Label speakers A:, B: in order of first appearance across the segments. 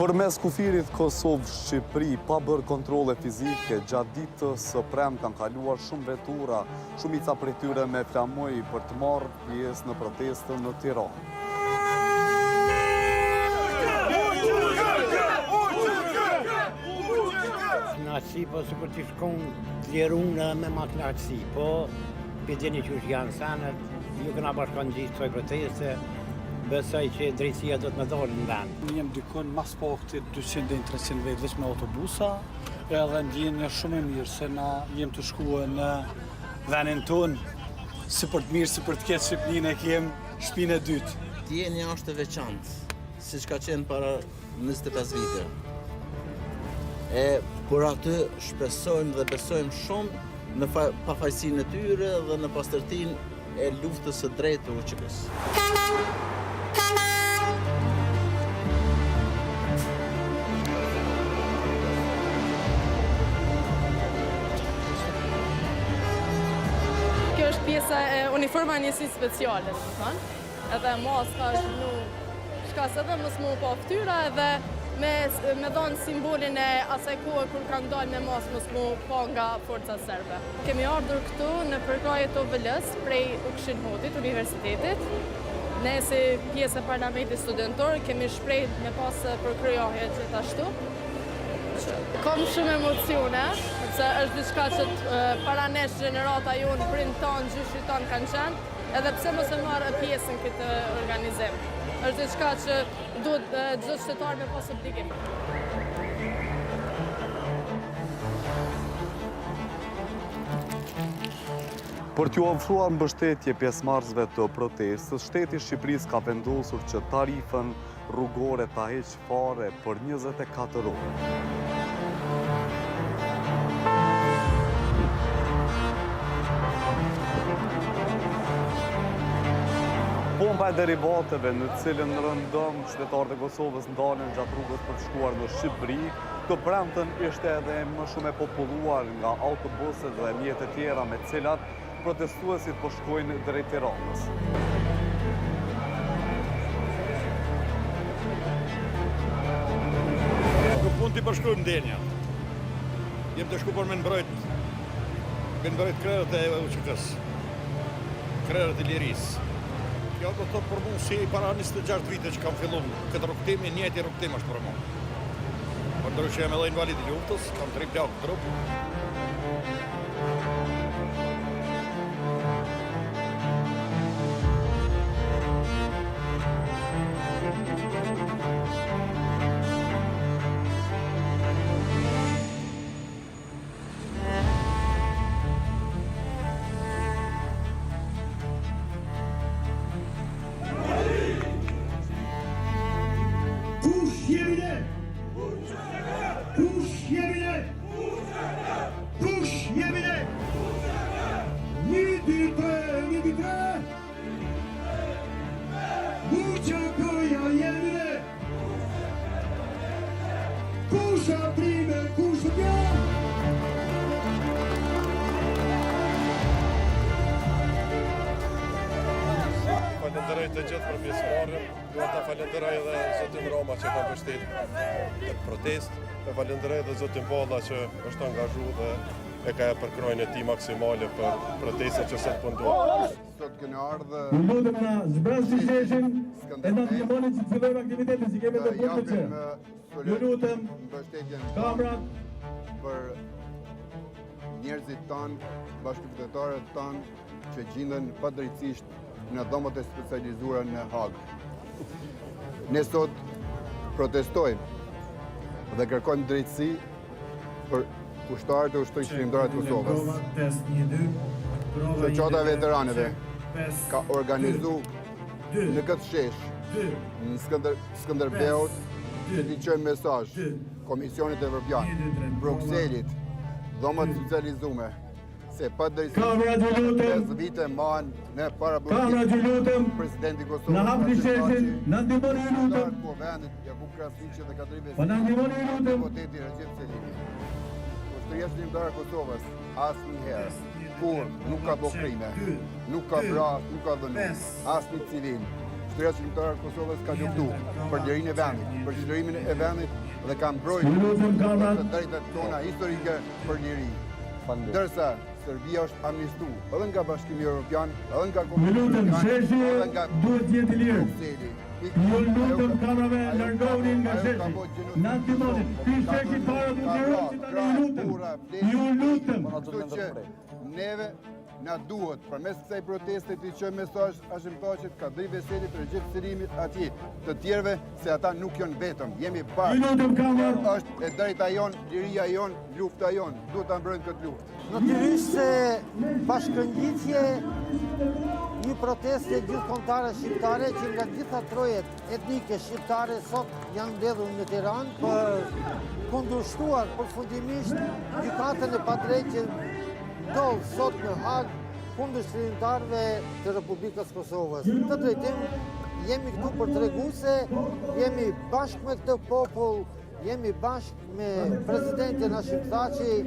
A: Përmes kufirit Kosovë-Shqipëri, pa bërë kontrolle fizike, gjatë ditës së premte kanë kaluar shumë vetura, shumica prej tyre me flamuj për të marrë pjesë në protestën në Tiranë.
B: Kënaqësi, po sikur të shkon të lirun edhe me ma kënaqësi, po pe dini qysh janë senet, ju këna bashkangjitë kësaj proteste, besoj që drejtësia do të me dalë në vend.
C: Jem dikun mas pakti 200 deri 300 vetë veç me autobusa, edhe ndjenjë shumë e mirë se na jem tu shkue në venin tonë, si për të mirë, si për të keq Shqipninë e kem shpinë e dytë.
D: Ndjenja është e veçantë, siç ka qenë para 25 vite. E për aty shpresojmë dhe besojmë shumë në pafajësinë e tyre dhe në pastërtinë e luftës së drejtë të UÇK-së.
E: Kjo është pjesa e uniforma e njësisë speciale, domethënë. Edhe maska është vnu shkas edhe mos m'u pa ftyra edhe me, me dhonë simbolin e asaj kohe kur kanë dalë me maskë mos m'u pa nga forca serbe. Kemi ardhur këtu në përkrahje të OVL-së prej Ukshin Hotit, universitetit. Ne si pjesë e parlamentit studentor kemi shpreh me pas përkrahje gjithashtu. Kam shumë emocione, sepse është diçka që para nesh gjenerata jonë, prindët tanë, gjyshit tanë kanë qenë, edhe pse mos e marrë pjesë në këtë organizim. Është diçka që duhet çdo qytetar me pas obligim.
A: Për t'ju ofruar mbështetje pjesëmarrësve të protestës, shteti i Shqipërisë ka vendosur që tarifën rrugore ta heqë fare për 24 orë. Pompa e derivateve në të cilën rëndom qytetarët e Kosovës ndalen gjatë rrugës për të shkuar në Shqipëri, të premten ishte edhe më shumë e populluar nga autobusët dhe mjetet tjera me të cilat Protestuesit po shkojnë drejt Tiranës.
F: Nuk mund t'i përshkruajmë ndjenjat. Jem tu shku për me mbrojt, me mbrojt krerët e UÇK-së, krerët e lirisë. Kjo do të thotë për mu si para 26 vite që kam fillu këtë rrugëtim, i njëjti rrugëtim është për mu. Përndryshe jam edhe invalid i luftës, kam tri plagë në trup.
G: Kush jemi ne? Kush jemi ne? Kush jemi ne? Një, dy, tre, një, dy, tre. UÇK-ja jemi ne? Kush a prime, kush a djalë?
H: Falenderoj të gjithë për pjesëmarrjen. Dua ta falenderoj edhe zotin Rama që ka mbështet këtë protestë. E falenderoj edhe zotin Balla që është angazhu dhe e ka jep përkrahjen e tij maksimale për protestën që sot po ndodh.
I: Sot kemi ardhë
G: Ju lutem na zbrazni sheshin e na ndihmoni që të fillojmë aktivitetin si kemi të punë të qenë. Ju lutem,
I: mbështetjen
G: kamerat
I: për njerëzit tanë, bashkëqytetarët tanë që gjinden padrejtësisht në dhomat e specializuara në Hagë. Ne sot protestojmë dhe kërkojmë drejtësi për ushtarët e Ushtrisë Çlirimtare të Kosovës. Shoqata e Veteranëve ka organizu në këtë shesh në Skënder, Skënderbeut që t'i çojmë mesazh Komisionit Evropian, Brukselit, dhomat specializume, se padrejtësisht
G: Kamerat ju lutem.
I: 5 vite mbahen në paraburgim.
G: Kamerat ju lutem.
I: Presidenti i Kosovës.
G: Na hapni sheshin, na ndihmoni ju lutem.
I: Anëtarët Kuvendit, Jakup Krasniqi dhe Kadri Veseli.
G: Po na ndihmoni ju lutem.
I: Deputeti Rexhep Selimi. Ushtria Çlirimtare e Kosovës asnjëherë kurrë nuk ka bo krime, nuk ka vra, nuk ka dhunu, asnjë civil. Ushtria Çlirimtare e Kosovës ka luftu për lirinë e vendit, për çlirimin e vendit dhe ka mbrojtur të drejtat tona historike për liri. Ndërsa Serbia është amnistu edhe nga Bashkimi Evropian, edhe nga
G: Komisioni Europian, edhe nga duhet të jetë i lirë. Brukseli. Ju lutem kamerave largohuni nga sheshi. Na ndihmoni. Ky sheshi para do të lirohet si tani ju lutem. Ju lutem.
I: Kështu që neve na duhet përmes kësaj proteste t'i çojmë mesazh Hashim Thaçit, Kadri Veselit, Rexhep Selimit, atij të tjerëve se ata nuk janë vetëm, jemi bashkë.
G: Ju lutem kamerat.
I: Është e drejta jonë, liria jonë, lufta jonë. Duhet ta mbrojmë këtë luftë.
J: Natyrisht se bashkëngjitje një proteste gjithëkombëtare shqiptare që nga gjitha trojet etnike shqiptare sot janë mbledhur në Tiranë për kundërshtuar përfundimisht gjykatën e padrejtë që ndodh sot në Hagë kundër çlirimtarëve të Republikës Kosovës. Në këtë drejtim jemi këtu për tregu se jemi bashkë me këtë popull, Jemi bashkë me presidentin Hashim Thaçi,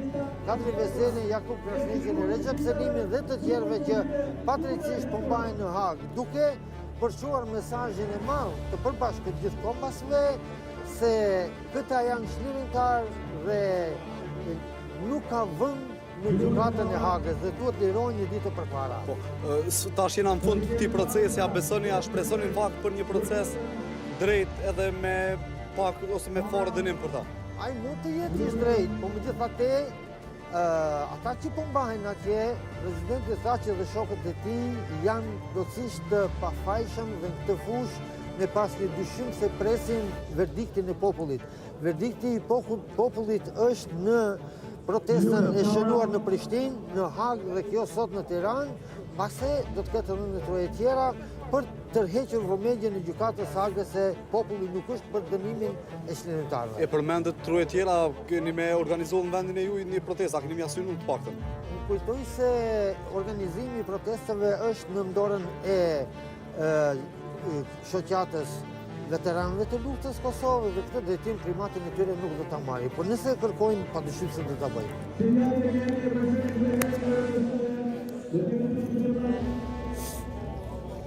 J: Kadri Veselin, Jakup Krasniqin, Rexhep Selimin dhe të tjerëve që padrejtësisht po mbahen në Hagë, duke përçuar mesazhin e madh të përbashkët gjithëkombasve se këta janë çlirimtarë dhe nuk ka vend në gjykatën e Hagës dhe duhet lirohen një ditë përpara.
A: Po, tash jena në fund të këtij procesi, a besoni, a shpresoni në fakt për një proces drejt edhe me pak ose me farë dënim për ta?
J: Ai mund të jetë i drejtë, po megjithatë, ata që po mbahen atje, presidenti Thaçi dhe shokët e tij janë plotësisht të pafajshëm dhe në këtë fushë me pas një dyshim se presin verdiktin e popullit. Verdikti i popullit është në protestën e shënuar në Prishtinë, në Hagë dhe kjo sot në Tiranë, mbase do të ketë edhe në troje tjera, për tërhequr vëmendjen e gjykatës së Hagës se populli nuk është për dënimin e çlirimtarëve.
A: E përmendët troje tjera, keni me organizu në vendin e juj një protestë, a keni me ia synu të paktën?
J: Më kujtoj se organizimi i protestave është në dorën e shoqatës veteranëve të luftës Kosovës dhe këtë drejtim primatin e tyre nuk do ta marrin, por nëse e kërkojnë, pa dyshim se do ta bëjnë.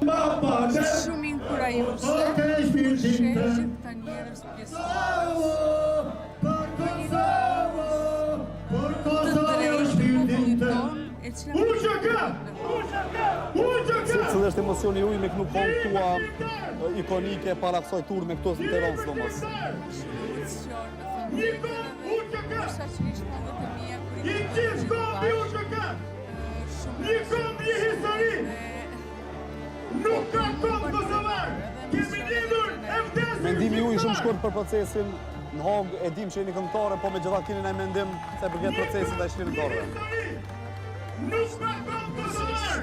K: Shumë inkurajuese, kur sheh gjithë këta njerëz pjesëmarrës. Për një të drejtë të popullit tonë, e cila
A: Cili është emocioni juj me kënu këngët tua ikonike para kësaj turme këtu në Tiranë sidomos?
K: Shumë emocion, me thënë të drejtën edhe posaçërisht këngët e mia kur i këndoj të gjithë bashkë. Shumë
G: Një komb, një histori! Nuk ka komb kosovar! Kemi lindur e vdesim
A: Mendimi juj shumë shkurt për procesin në Hagë, e dim që jeni këngëtare, po megjithatë keni ndonjë mendim sa i përket procesit ndaj çlirimtarëve.
G: Nuk ka komb kosovar!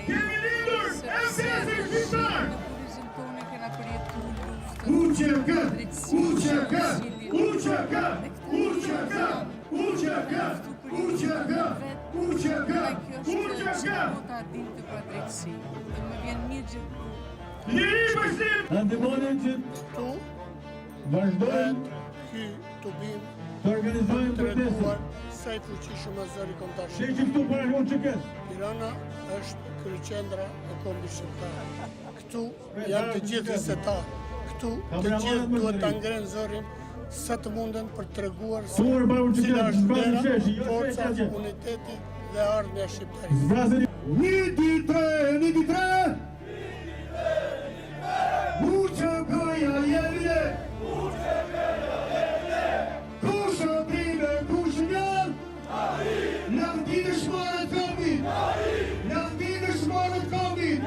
G: Kemi lindur e vdesim shqiptar!
K: Në kurrizin tonë kena përjetu luftën,
G: UÇK!
K: padrejtësinë,
G: UÇK! UÇK! UÇK! UÇK! UÇK! UÇK! UÇK!
K: Ta dim të padrejtësi. Dhe më vjen mirë gjithë
G: Liri për shqip!
C: Na ndihmoni që
L: Këtu
C: vazhdojmë
L: ky tubim
C: të organizojmë protestën.
L: treguar sa i fuqishëm është zëri kombëtar
C: Sheshi këtu para UÇK-s.
L: Tirana është kryeqendra e kombit shqiptar. Këtu janë të gjithë hisetarë. Këtu të gjithë duhet ta ngrenë zërin sa të munden për të treguar se
C: Turë para UÇK-s,
L: cila është
C: shkoni
L: vlera,
C: sheshi, jo
L: forca,
C: sheshi atje.
L: uniteti dhe ardhmja e shqiptarisë.
C: Zbrazeni
G: 1, 2, 3, 1, 2, 3! UÇK-ja jemi ne! Kush o prime, kush njerë? Lavdi dëshmorët kombit! Lavdi dëshmorët kombit!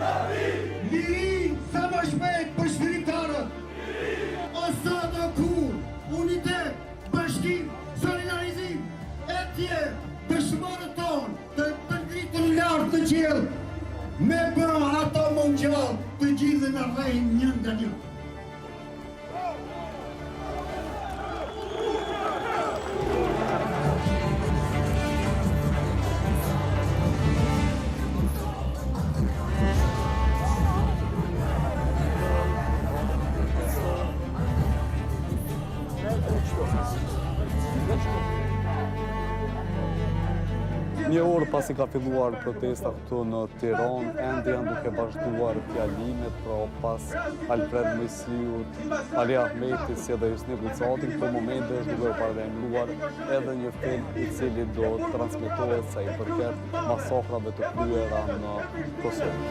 G: Liri sa më shpejt për çlirimtarët! O sot o kur, unitet, bashkim, solidarizim, e tjerë, dëshmorët tonë, të, të ngritën lartë në qiell, me bë ato më.
A: Një orë pasi ka filluar protesta këtu në Tiranë, ende janë duke vazhduar fjalimet, pra pas Alfred Moisiut, Ali Ahmetit, si edhe Hysni Gucatit, në këto momente është duke u paralajmëruar edhe një film i cili do të transmitohet sa i përket masakrave të kryera në Kosovë.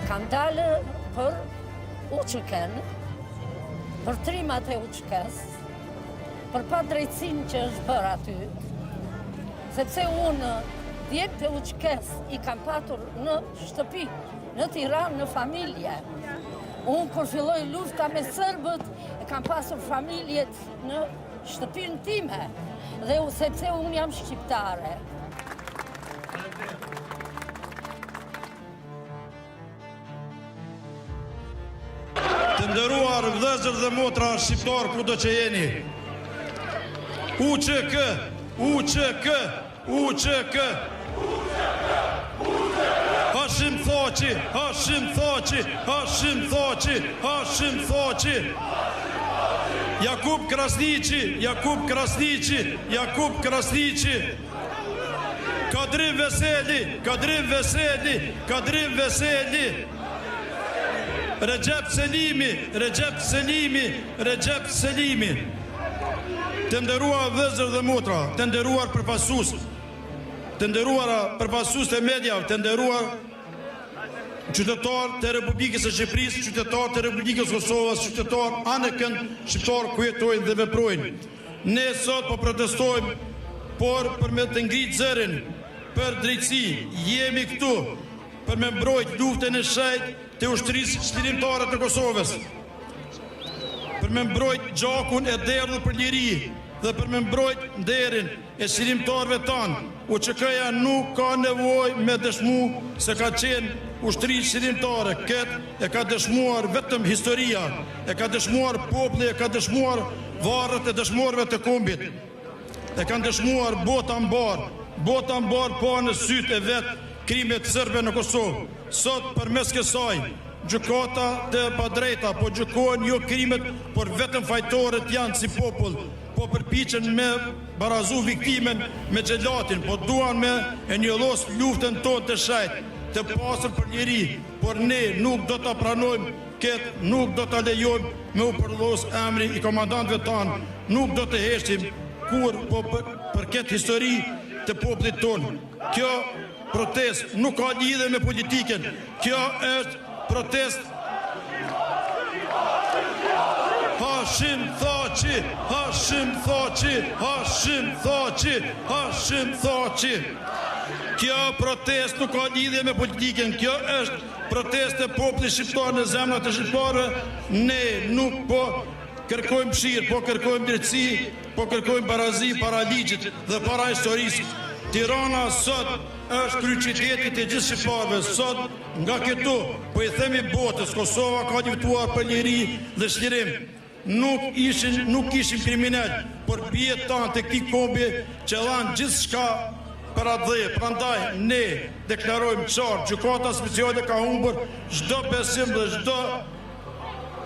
M: Kam dalë për UÇK-në, për trimat e UÇK-së, për padrejtësinë që është bërë aty, sepse unë djemtë e UÇK-së i kam patur në shtëpi, në Tiranë, në familje. Unë kur filloi lufta me serbët, e kam pasur familjet në shtëpinë time, dhe sepse unë jam shqiptare.
G: Të nderuar vëllezër dhe motra shqiptarë kudo që jeni. UÇK, UÇK, UÇK. Hashim Thaçi, Hashim Thaçi, Hashim Thaçi, Hashim Thaçi. Jakup Krasniqi, Jakup Krasniqi, Jakup Krasniqi. Kadri Veseli, Kadri Veseli, Kadri Veseli. Rexhep Selimi, Rexhep Selimi, Rexhep Selimi. Të nderuar vëllezër dhe motra, të nderuar përfaqësues, të nderuara përfaqësues të mediave, të nderuar qytetarë të Republikës së Shqipërisë, qytetarë të Republikës së Kosovës, qytetarë anekënd shqiptarë ku jetojnë dhe veprojnë. Ne sot po protestojmë, por për me të ngritë zërin për drejtësi, jemi këtu për me mbrojt luftën e shenjtë të Ushtrisë Çlirimtare të Kosovës, për me mbrojt gjakun e derdhur për liri dhe për me mbrojt nderin e çlirimtarëve tanë. UÇK-ja nuk ka nevojë me dëshmu se ka qenë ushtri çlirimtare, këtë e ka dëshmuar vetëm historia, e ka dëshmuar populli, e ka dëshmuar Varret e dëshmorëve të kombit e kanë dëshmuar bota mbarë, bota mbarë pa në sytë e vet krimet serbe në Kosovë. Sot përmes kësaj gjykata të padrejta po gjykohen jo krimet por vetëm fajtorët janë si popull po përpiqen me barazu viktimën me xhelatin po duan me e njollos luftën tonë të shenjtë të pastër për liri por ne nuk do ta pranojmë Këtë nuk do ta lejojmë me u përdhos emri i komandantëve tanë, nuk do të heshtim kurrë po për, për këtë histori të popullit tonë. Kjo protestë nuk ka lidhje me politikën, kjo është protestë Hashim Thaçi, Hashim Thaçi, Hashim Thaçi, Hashim Thaçi. Kjo protestë nuk ka lidhje me politikën, kjo është Protestë e popullit shqiptar në zemrat e shqiptarëve, ne nuk po kërkojmë mëshirë, po kërkojmë drejtësi, po kërkojmë barazi para ligjit dhe para historisë. Tirana sot është kryeqyteti i të gjithë shqiptarëve. Sot nga këtu po i themi botës, Kosova ka luftuar për liri dhe çlirim. Nuk ishin, nuk ishim kriminelë, por bijtë tanë të këtij kombi që dhanë gjithçka për atdhe. Prandaj ne deklarojmë qartë, Gjykata Speciale ka humbur çdo besim dhe çdo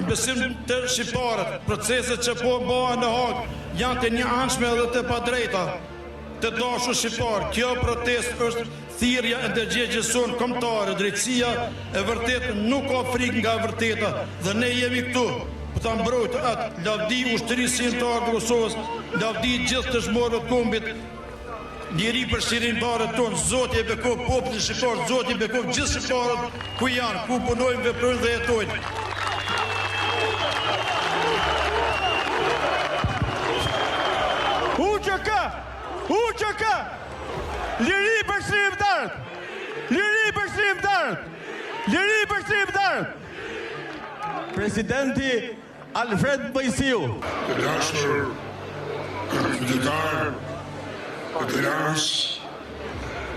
G: besim te shqiptarët. Proceset që po mbahen në Hagë janë të njëanshme dhe të padrejta. Të dashur shqiptarë, kjo protestë është thirrja e ndërgjegjes sonë kombëtare, drejtësia e vërtetë nuk ka frikë nga e vërteta dhe ne jemi këtu për ta mbrojtur atë. Lavdi Ushtrisë Çlirimtare të Kosovës, lavdi gjithë dëshmorëve të kombit, liri për çlirimtarët tonë, Zoti e bekoftë popullin shqiptar, Zoti i bekoftë gjithë shqiptarët ku janë, ku punojnë, veprojnë dhe jetojnë.
N: UÇK! UÇK! Liri për çlirimtarët! Liri për çlirimtarët! Liri për çlirimtarët!
G: Presidenti Alfred Moisiu.
O: Të dashur qytetarë të Tiranës,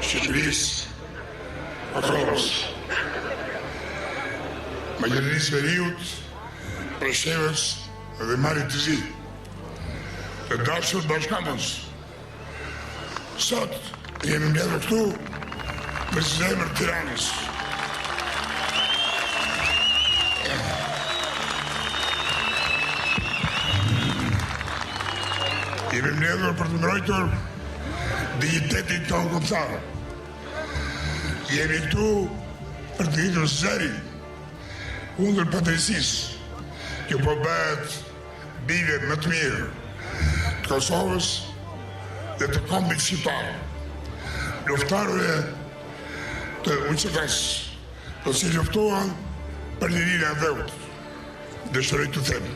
O: Shqipërisë, Kosovës, Maqedonisë Veriut, Preshevës dhe Malit të Zi. Të dashur bashkëkombës, Sot jemi mbledhur këtu në zemër të Tiranës. Jemi mbledhur për të mbrojtur dinjitetin tonë kombëtar. Jemi këtu për të ngritur zërin kundër padrejtësisë që po bëhet bijve më të mirë të Kosovës dhe të kombit shqiptar, luftëtarëve të UÇK-së, të cilët luftuan për lirinë e atdheut. Dëshiroj të them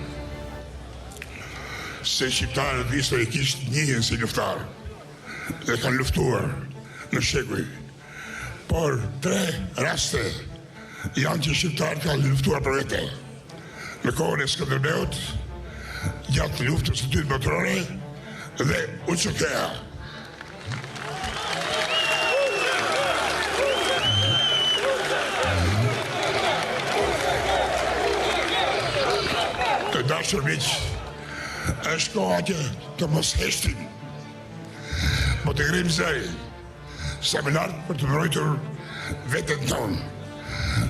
O: se shqiptarët historikisht njihen si luftëtarë dhe kanë luftuar në shekuj. Por tre raste janë që shqiptarët kanë luftuar për vete. Në kohën e Skënderbeut, gjatë luftës së dytë botërore dhe UÇK-ja. Të dashur miq, është koha që të mos heshtim, po të ngremë zërin sa më lart për të mbrojtur veten tonë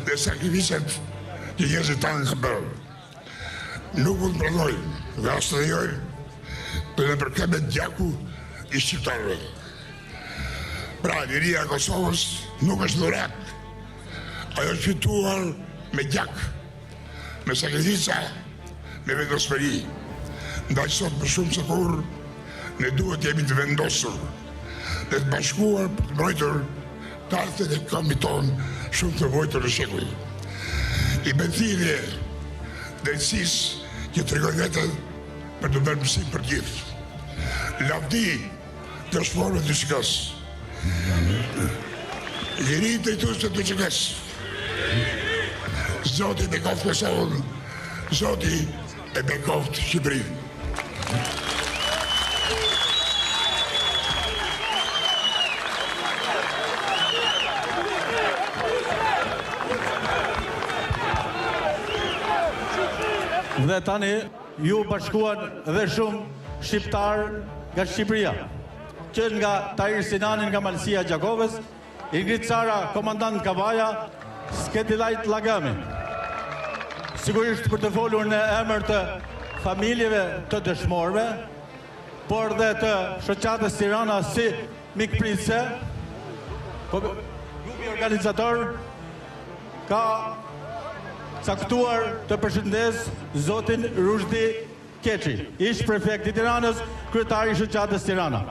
O: dhe sakrificat që njerëzit tanë kanë bërë. Nuk mund të pranojmë dhe as të lejojmë të nëpërkëmbet gjaku i shqiptarëve. Pra, liria e Kosovës nuk është dhuratë. Ajo është fituar me gjak, me sakrifica, me vendosmëri. Ndaj sot më shumë se kurrë, ne duhet të jemi të vendosur dhe të bashkuar për të mbrojtur të ardhmen e kombit tonë shumë të vujtur në shekuj. I bëj thirrje drejtësisë që të tregojë veten për t'u bërë mësim për të gjithë. Lavdi dëshmorëve të UÇK-së. Liri drejtuesve të UÇK-së. Zoti e bekoftë Kosovën, Zoti e bekoftë Shqipërinë.
N: Dhe tani iu bashkuan dhe shumë shqiptarë nga Shqipëria, që nga Tahir Sinani nga Malësia e Gjakovës, Ingrid Cara, komandant Kavaja, Skedilajt Llagami. Sigurisht për të folur në emër të familjeve të dëshmorëve, por dhe të shoqatës Tirana si mikpritëse, po grupi organizator ka caktuar të përshëndesë zotin Ruzhdi Keçi, ish-prefekt i Tiranës, kryetar i Shoqatës Tirana.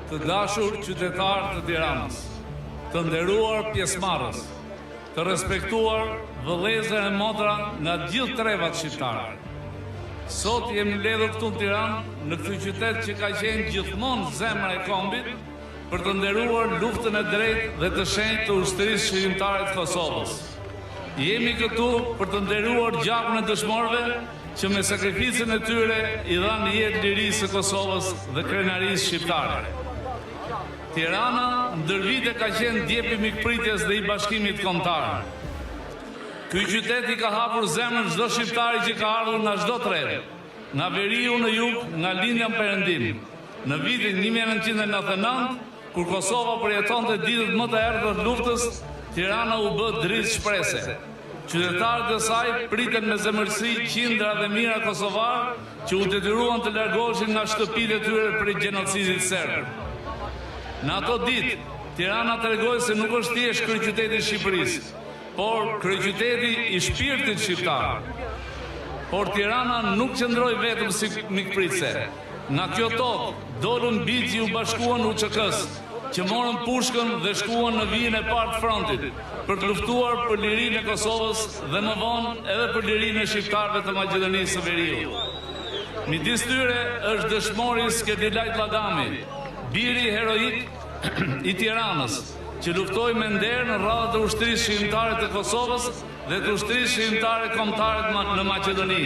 P: Të dashur qytetarë të Tiranës, të nderuar pjesëmarrës, Të respektuar vëllezër e motra nga gjithë trevat shqiptare. Sot jemi mbledhur këtu në Tiranë, në këtë qytet që ka qenë gjithmonë zemra e kombit, për të nderuar luftën e drejtë dhe të shenjtë të Ushtrisë Çlirimtare të Kosovës. Jemi këtu për të nderuar gjakun e dëshmorëve që me sakrificën e tyre i dhanë jetë lirisë së Kosovës dhe krenarisë shqiptare. Tirana ndër vite ka qenë djepi i mikpritjes dhe i bashkimit kombëtar. Ky qytet i ka hapur zemrën çdo shqiptari që ka ardhur nga çdo trevë, nga veriu në jug, nga lindja në perëndim. Në vitin 1999, kur Kosova përjetonte ditët më të errëta të luftës, Tirana u bë dritë shprese. Qytetarët e saj pritën me zemërsi qindra dhe mijëra kosovarë që u detyruan të largoheshin nga shtëpitë e tyre prej gjenocidit serb. Në ato ditë, Tirana tregoi se nuk është thjesht kryeqyteti i Shqipërisë, por kryeqyteti i shpirtit shqiptar. Por Tirana nuk qëndroi vetëm si mikpritëse. Nga kjo tokë, dolën bijtë që iu bashkuan UÇK-së, që morën pushkën dhe shkuan në vijën e parë të frontit, për të luftuar për lirinë e Kosovës dhe më vonë edhe për lirinë e shqiptarëve të Maqedonisë së Veriut. Midis tyre është dëshmori Skedilajt Llagami, biri heroik i Tiranës, që luftoi me nder në radhët e Ushtrisë Çlirimtare të Kosovës dhe të Ushtrisë Çlirimtare Kombëtare në Maqedoni.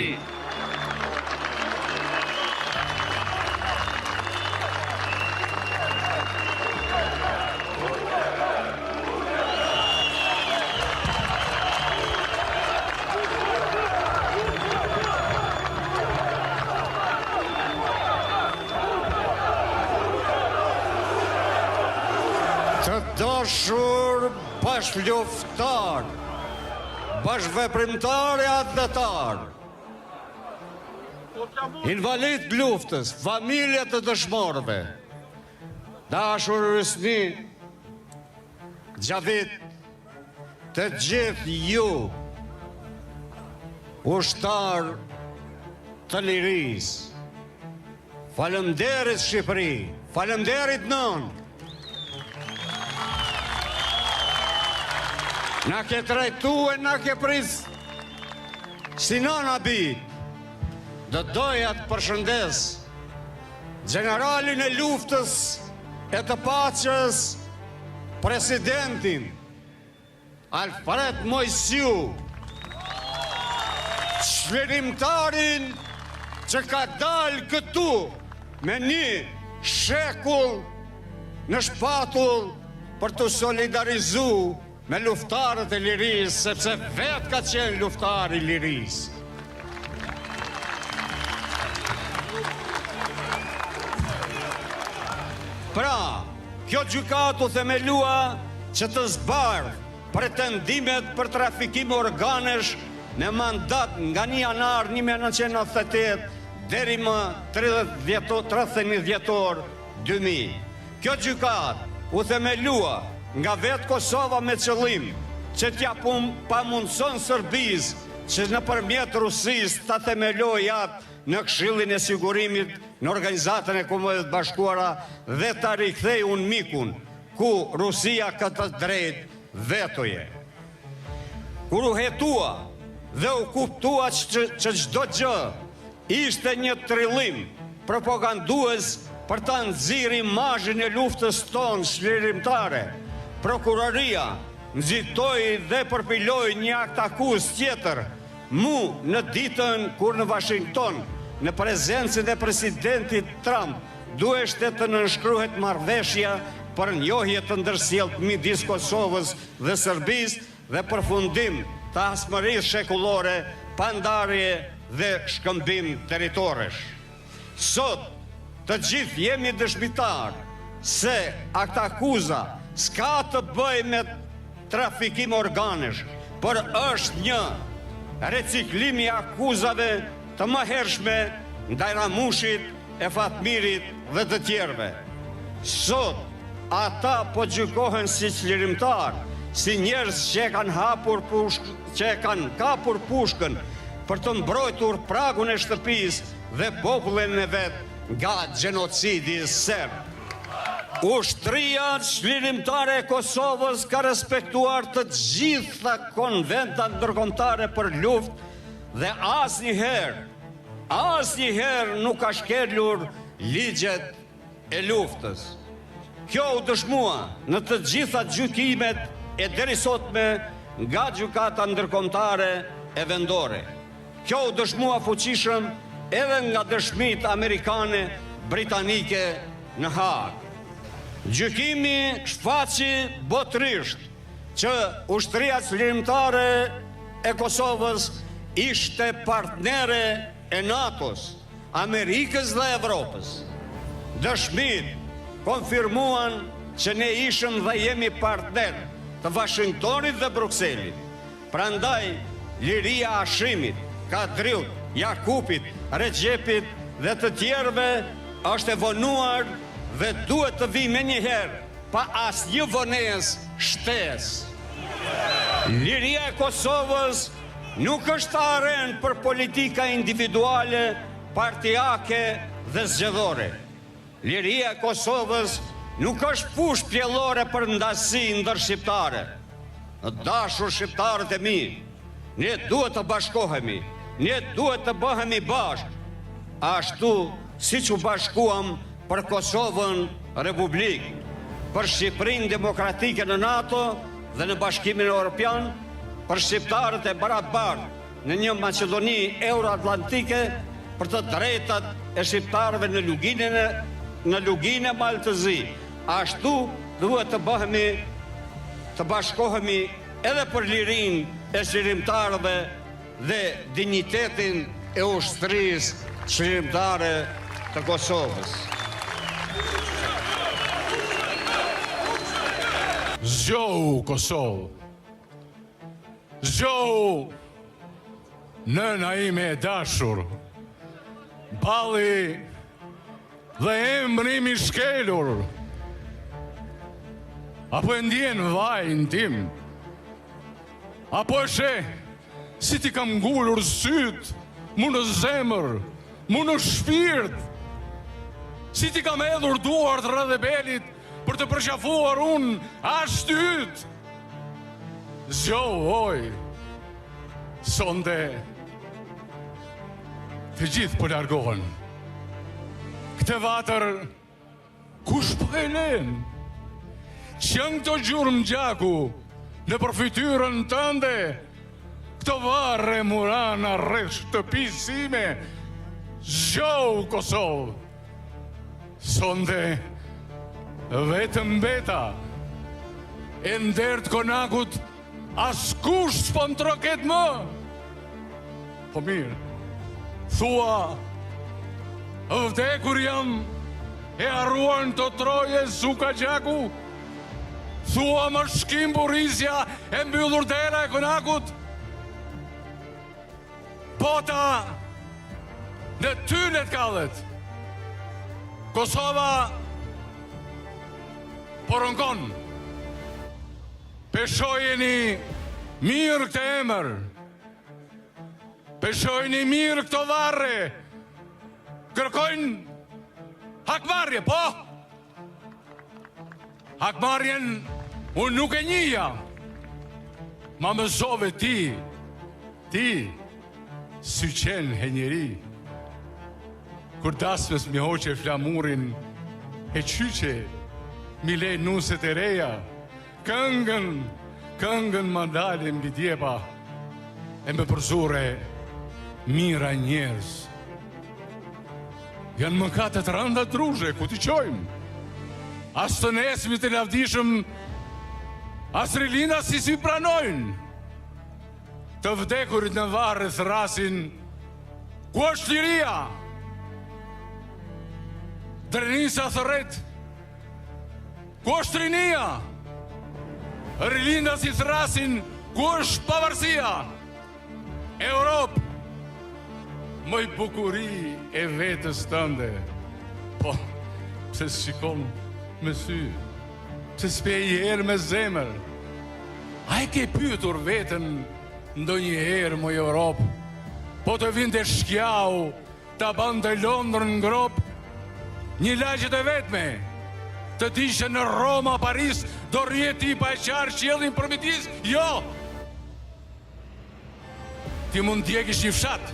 Q: dashur bashkëluftëtarë, bashkëveprimtarë e atdhetarë, invalidë të luftës, familje të dëshmorëve, dashur Hysni, Xhavit, të gjithë ju, ushtarë të lirisë, Faleminderit Shqipëri, faleminderit nënë. Na ke trajtu e na ke prit si nana bijtë. Do doja të përshëndes gjeneralin e luftës e të paqes, presidentin Alfred Moisiu, çlirimtarin që ka dalë këtu me një shekull në shpatull për t'u solidarizu me luftarët e lirisë, sepse vetë ka qenë luftar i lirisë. Pra, Kjo gjykatë u themelua që të zbardhë pretendimet për trafikim organesh me mandat nga një janar 1998 deri më 31 dhjetor 2000. Kjo gjykatë u themelua nga vetë Kosova me qëllim që t'ia pamundëson Serbisë që nëpërmjet Rusisë ta themelojë atë në Këshillin e Sigurimit në Organizatën e Kombeve të Bashkuara dhe ta rikthejë UNMIK-un, ku Rusia ka të drejtë vetoje. Kur u hetua dhe u kuptua që çdo gjë ishte një trillim propagandues për ta nxirë imazhin e luftës tonë çlirimtare, prokuroria nxitoi dhe përpiloi një aktakuzë tjetër Mu në ditën kur në Washington, në prezencën e presidentit Trump, duheshte të nënshkruhet marrëveshja për njohje të ndërsjelltë midis Kosovës dhe Serbisë dhe përfundim të hasmërisë shekullore pa ndarje dhe shkëmbim territoresh. Sot, të gjithë jemi dëshmitarë se aktakuza s'ka të bëjë me trafikim organesh, por është një reciklim i akuzave të mëhershme ndaj Ramushit e Fatmirit dhe të tjerëve. Sot, ata po gjykohen si çlirimtarë, si njerëz që e kanë hapur pushkë, që e kanë kapur pushkën për të mbrojtur pragun e shtëpisë dhe popullin e vet nga gjenocidi serb. Ushtria Çlirimtare e Kosovës ka respektuar të gjitha konventat ndërkombëtare për luftë dhe asnjëherë, asnjëherë nuk ka shkelur ligjet e luftës. Kjo u dëshmua në të gjitha gjykimet e derisotme nga gjykata ndërkombëtare e vendore. Kjo u dëshmua fuqishëm edhe nga dëshmitë amerikane, britanike në Hagë. Gjykimi shfaqi botërisht që Ushtria Çlirimtare e Kosovës ishte partnere e NATO-s, Amerikës dhe Evropës. Dëshmitë konfirmuan që ne ishëm dhe jemi partnerë të Vashingtonit dhe Brukselit. Prandaj, liria e Hashimit, Kadriut, Jakupit, Rexhepit dhe të tjerëve është e vonuar dhe duhet të vijë menjëherë, pa asnjë vonesë shtesë. Liria e Kosovës Nuk është arenë për politika individuale, partiake dhe zgjedhore. Liria e Kosovës nuk është fushë pjellore për ndasi ndërshqiptare. Të dashur shqiptarët e mi, ne duhet të bashkohemi, ne duhet të bëhemi bashkë, ashtu siç u bashkuam për Kosovën Republikë, për Shqipërinë Demokratike në NATO dhe në Bashkimin Europian, për shqiptarët e barabartë në një Maqedoni euroatlantike, për të drejtat e shqiptarëve në Luginën e në Luginë e Mal të Zi. Ashtu duhet të bëhemi të bashkohemi edhe për lirinë e çlirimtarëve dhe dinjitetin e Ushtrisë Çlirimtare të Kosovës.
R: Zgjohu Kosovë. Zgjohu nëna ime e dashur. Balli dhe emri im i shkelur. A po e ndjen vajin tim? A po e sheh si t'i kam ngulur sytë mu në zemër, mu në shpirt? Si t'i kam hedhur duart rreth belit për të përqafuar unë ashti yt? Zgjohu oj, sonte të gjithë po largohen. Këtë vatër Kush po e len? Ç'janë këto gjurmë gjaku nëpër fytyrën tënde, këto varre murana rreth shtëpisë sime, zgjohu Kosovë! Sonte vetëm mbeta, e në derë të konakut Askush s'po më troket më! Po mirë, thua, vdekur jam e harruar në këto troje s'u ka gjaku? Thua më shkimbur rizja e mbyllur dera e konakut? Bota në ty le të kallet. Kosova po rënkon. Peshojeni mirë këtë emër. Peshojeni mirë këto varre. Kërkojnë hakmarrje, po? Hakmarrjen unë nuk e njihja. Ma mësove ti, ti, syqen he njeri. Kur dasmës m'i hoqe flamurin e qyqe, m'i le nuset e reja, këngën, këngën ma ndale mbi djepa, e më përzure mijëra njerëz. Janë mëkate të rënda Druzhe, ku t'i çojmë? As të nesërmit e lavdishëm, as rilindasit s'i pranojnë. Të vdekurit në varre thërrasin, ku është liria? Drenica thërret, ku është rinia? Rilindasit thërrasin, ku është pavarësia? Europë, moj bukuri e vetes tënde, po, pse s'shikon me sy, pse s'pe njëherë me zemër, a e ke pyetur veten ndonjëherë moj Europë, po të vinte shkjau, ta bënte Londrën gropë, një lagje të vetme, të digjte në Roma, Paris, do rrije ti pa e çarë qiellin përmidis, jo! Ti mund të djegësh një fshat.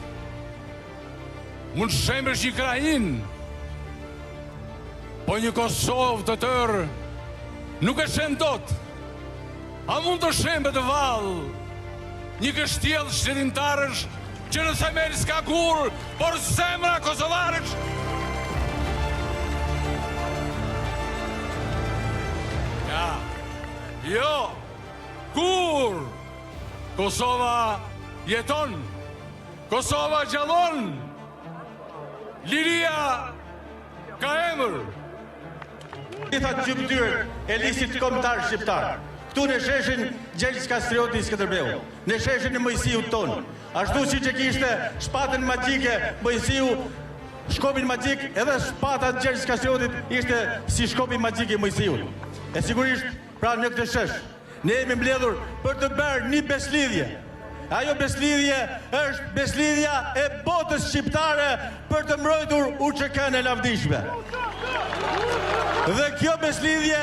R: Mund të shembësh një krahinë. Po një Kosovë të tërë nuk e shemb dot. A mund të shembet vallë një kështjellë çlirimtarësh që në themel s'ka gurë, por zemra kosovarësh? Ja, jo, kurrë! Kosova jeton! Kosova gjallon! Liria ka emër!
N: Gjitha gjymtyrët e lisit kombëtar shqiptar, këtu në sheshin Gjergj Kastrioti Skënderbeu, në sheshin e Moisiut tonë, ashtu siç e kishte shpatën magjike Moisiu, shkopin magjik, edhe shpata e Gjergj Kastriotit ishte si shkopi magjik i Moisiut. E sigurisht, pra në këtë shesh, Ne jemi mbledhur për të bërë një besëlidhje. Ajo besëlidhje është besëlidhja e botës shqiptare për të mbrojtur UÇK-në e lavdishme. Dhe kjo besëlidhje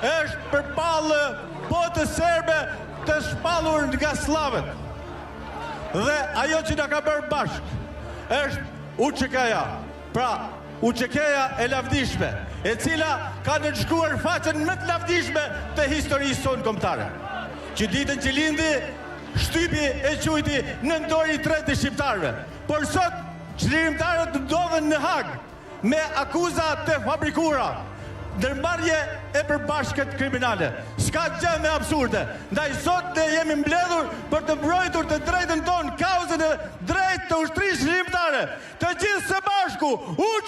N: është përballë botës serbe të shpallur nga sllavët. Dhe ajo që na ka bërë bashkë është UÇK-ja. Pra, UÇK-ja e lavdishme, e cila ka nënshkruar faqen më të lavdishme të historisë sonë kombëtare. Që ditën që lindi, shtypi e quajti nëntori i tretë i shqiptarëve. Por sot, çlirimtarët ndodhen në Hagë me akuza të fabrikuara, ndërmarrje e përbashkët kriminale. S'ka gjë më absurde. Ndaj sot ne jemi mbledhur për të mbrojtur të drejtën tonë, kauzën e drejtë të ushtrisë çlirimtare. Të gjithë së bashku, UÇK!